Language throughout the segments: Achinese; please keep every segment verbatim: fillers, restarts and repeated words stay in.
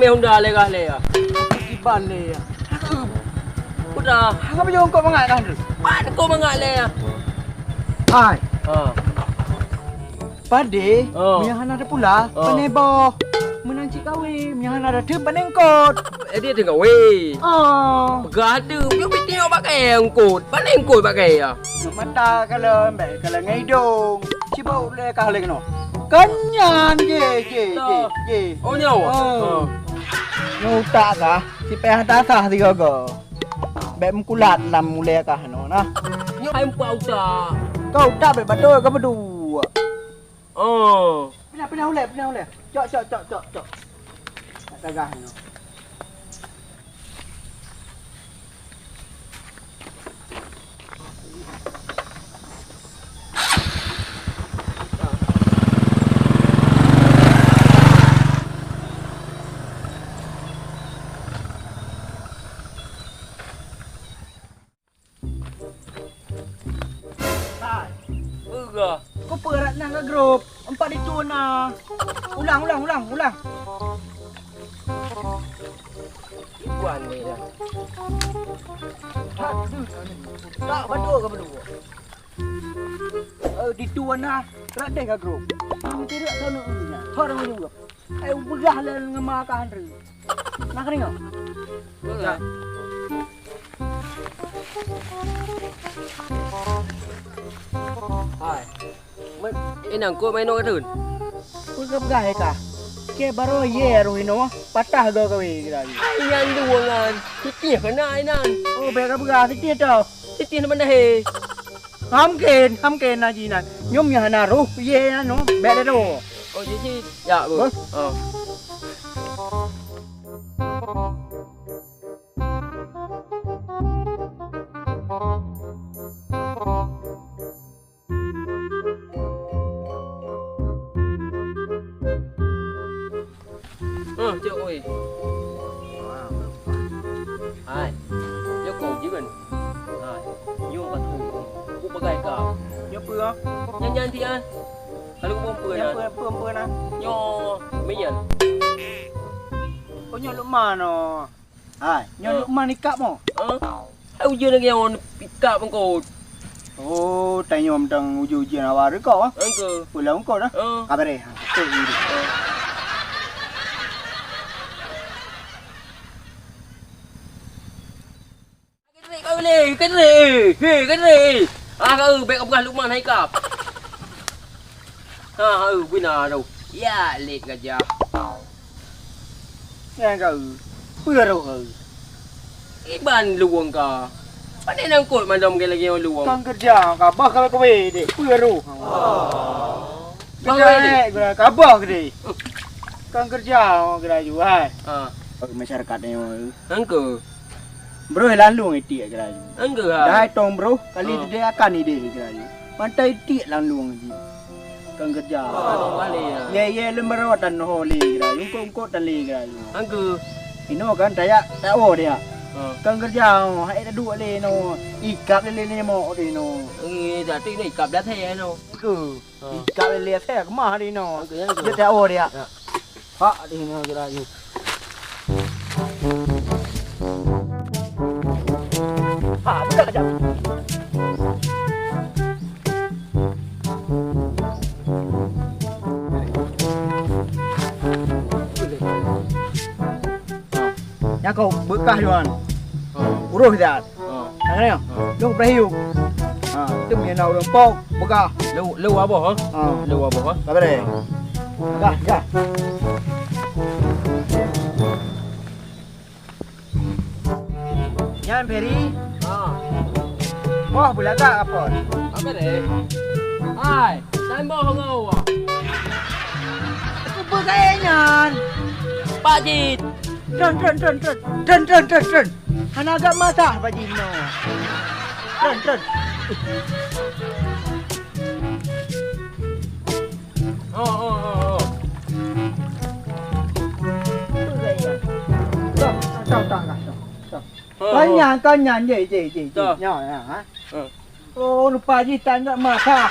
Eh, Honda lé kah lé ya. Kiban lé ya. Udah. Ngapa jongkok mangat kah tu? Pat kok mangat lé ya. Hai. Ha. Padé, oh, meunyo hana tapula, oh, pané boh. Meunan cit kawé, meunyo hana tateuk, pané eungkot. Eh, dia teuh kawé. Oh. Peugah tu, piôh piti awak pakai eungkot. Pané eungkot pakai ya. Mata kalon, bèk kalon ngon idong. Sibok lé kah lé keunoe. Kan nyan, jih, jih, jih, jih. Oh, nyoe? Oh. Oh. Nyoe utak kah, sipéh hana sah sigoe-goe. Bèk meukulat lam ulèe kah nyoe nah. Nyoe hai empat utak. Kau utak bèk batul kah beudua. Oh. Pinah, pinah ulèe, pinah ulèe. Cok, cok, cok, cok, cok. Tak tagah nyoe. Hai. Peugah. Kau peurat nah ke grup? Empat itu na. Ulang, ulang, ulang, ulang. Ibuan ni dah. Tak betul ke betul? Eh, di tuan nah, radeh ka grup. Am tidak sana ulinya. Orang juga. Eh, ubah lah ngema ka Andre. Nak ringa? Hai. Inang kok main orang tu? Peugah-peugah hai kah? Ke baru ye roh ino patah go gawe kita ni. Ai nyan duangan. Sitih kena ai nan. Oh, bèk ka peugah sitih tau. Sitih na mandai. Hamken, hamken na jinan. Nyum ya hana roh ye anu, bèk le roh. Oh, jadi ya, Bu. Oh. Ah, cok oi. Hai. Yo kau jiban. Hai. Yo ka tu. Ku peugah ka. Nyo peue? Nyan nyan tian. Kalau ku peue na. Peue peue na. Nyo meyan. Oh, nyo Lukman oh. Hai, nyoe Lukman ikab mo. Hai ujeuen lagèe nyoe ikab eungkot. Oh, tanyoe mantong ujeuen-ujeuen awak reukok ah. Engke. Pulang eungkot ah. Kabareh. Betul ni. Ketrek kau ni, ketrek. Hei, ketrek. Ah, kau bèk kau peugah Lukman hai ikab. Ha, ha, beuna tu. Ya, lét gajah. Nyang ka eu, peue roh ka eu. Iban luwong ka. Pane nangkot mandum ke lagèe luwong. Kan keureuja ka bah ka kawé dek, peue roh. Bah kawé dek. Keureuja ka bah keudeh. Kan keureuja geuraju hai. Ha. Masyarakat nyoe. Engke. Broh lam luwong itiek geuraju. Engke hai. Dai tong broh kali teude akan ideh geuraju. Pantai itiek lam luwong jih. Kan keureuja. Ye, ye, leumeurot dan ho lé geuraju. Eungkot-eungkot dan lé geuraju. Angku. Inoe kan tayak, tawoe dia. Ha. Kan keureuja, hai taduek lé inoe. Ikab lé, lé, lé mok lé inoe. Eh, dak tu inoe ikab dah saya inoe. Angku. Ha. Ikab lé, lé saya kemah lé inoe. Angku, angku. Dia tawoe dia. Ya. Hak di sini lagi laju. Ha, buka aja. Nyan kau beukah juan. Ha. Uroh dah. Ha. Tangan dia. Ha. Dong perahu. Ha, tu punya nak urang pok, peugah. Lu, lu apa, ha? Ha. Lu apa, ha? Apa dia? Peugah, peugah. Nyan Ferry. Ha. Wah, beulagak apa? Apa dia? Hai, tan boh ngau. Aku peugah nyan. Pak Jit. Tron, tron, tron, tron. Tron, tron, tron, tron. Hana agak masak Pak Jino. Tron, tron. Oh, oh, oh, oh. Tron, tron, tron, tron. Tron. Oh, oh. Kan nyan, kan nyan. Ye, ye, ye, ye. Tron. Nyan, nyan, ha? Oh. Oh, rupa jih tan agak masak.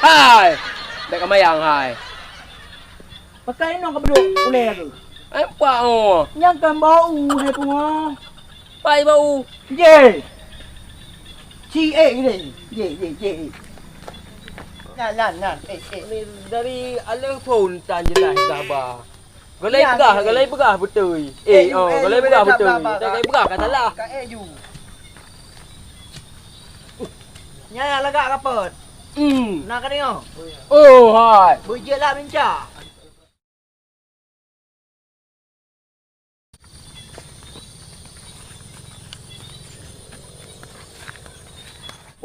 Hai. Bèk kamayang, hai. Pakai inong ka bedok ulèe tu. Eh, pak oh. Nyang kan bau, hai pungo. Pai bau. Ye. Ci eh ni. Ye, ye, ye. Nan, nan, nan. Eh, eh. Ni dari aleuh phon tan jeulaih gaba. Galai peugah, galai peugah beutôi. Eh, oh, galai peugah beutôi. Galai peugah ka salah. Ka eh ju. Nyan lagak kapot. Hmm. Na ka deungoe? Oh, hai. Beujeuet lah minca.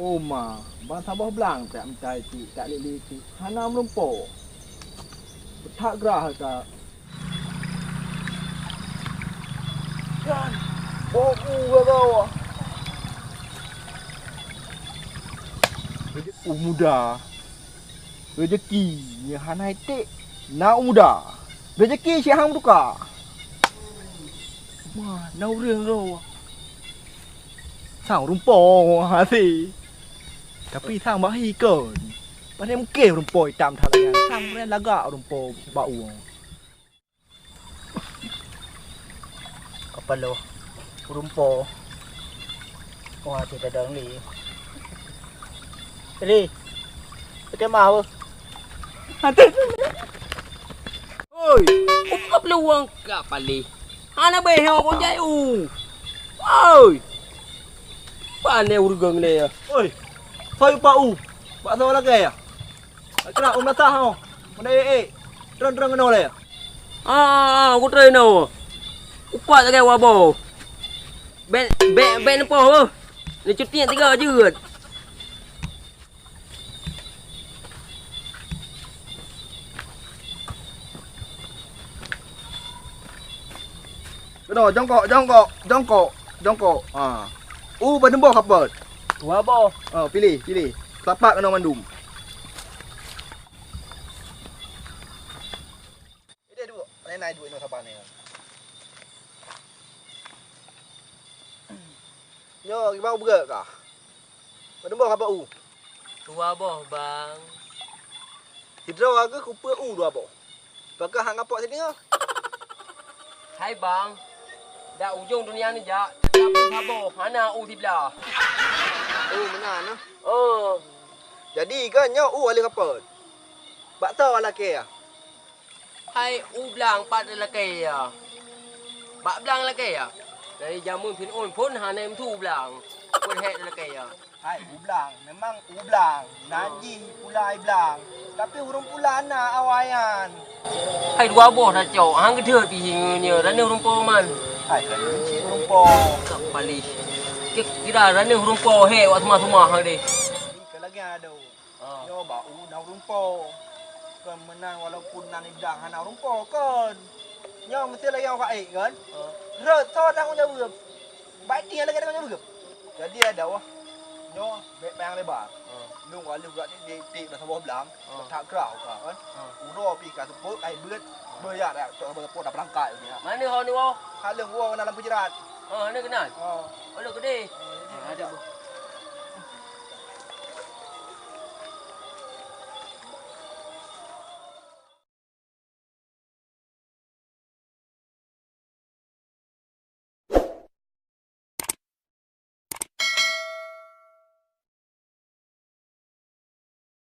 Oh ma, ban saboh blang tak meutai cit, tak lili cit, hana meurumpo. Beutak grah ka. Kan, boh ku gaga. U muda. Rezeki nyang hana iték na u muda. Rezeki si hang meutuka. Ma, na ureuëng roh. Sang rumpo hase. Tapi sang bahi kon. Pane mungkeh rumpo itam that nyan. Sang ureuëng lagak rumpo bak ueng. Kapaloh, urumpo. Wah, tidak ada li. Ri, pakai mau. Oi, upa peluang ka palih. Hana beh ho ko jai u. Oi. Pane ureuëng le ya. Oi. Soi upa u. Bak soi lagèe ya. Krak u meunasah ho. Meunan eh, eh. Tron-tron keunoe lé. Ah, ah, ah, ku tron inoe. Upat lagèe waboh. Bèk, bèk, bèk neupoh beuh. Neucutiek tiga jeuet. Keunoe, jongkok, jongkok, jongkok, jongkok. Ha. U, padum boh kapot? Dua boh. Oh, piléh, piléh. Sapat keunoe mandum. Ideh duek, nai-nai duek nyoe saban nyoe. Nyoe gibang u beureuek kah? Padum boh kapot u? Dua boh, Bang. Sidroe keuh kupeue u dua boh. Pakon hana kapot sideungoe? Hai, Bang. Dak ujong dunia neujak, tapi saboh, hana u siblah. Oh, meunan, ah. Oh. Jadi, kan nyoe u aleuh kapot? Bak soe lakèe, ah? Hai u blang pat lakèe ya. Bak blang lakèe ya. Dari jameun Fir'aun phon hana meusu blang. Phon hék lakèe ya. Hai u blang, memang u blang. Najih pula i blang. Tapi ureueng pula na awai nyan. Hai dua boh tacok, hang geudeuet pih nyoe, raneuk ureueng po man. Hai raneuk cit ureueng po. Tak palih. Kira raneuk ureueng po hék wak seumah-seumah deh. Ih, ka lagèe nyan adoe. Ah. Nyoe bak u na ureueng po. Kon meunan walaupun nan i blang hana ureueng po kon. Nyoe meusti lagèe nyang ka ék kon. Ah. Rot soe tanggong jaweueb. Bak ié lagèe tanggong jaweueb. Jadi adoe nyoe bèk panyang lebar. Ah. Nyoe ka lheueh geurak tiek-tiek bak saboh blang, ah, that grah ka kon. Ah. Uroe pih ka seupôt, ka beuet, ah, beuyak dak saboh-saboh dak peurangkat nyoe. Manoe ho nyoe? Ka lheueh woe na lam peujeurat. Oh, na keunan? Oh. Oh, lôn keudeh. Ah, ada.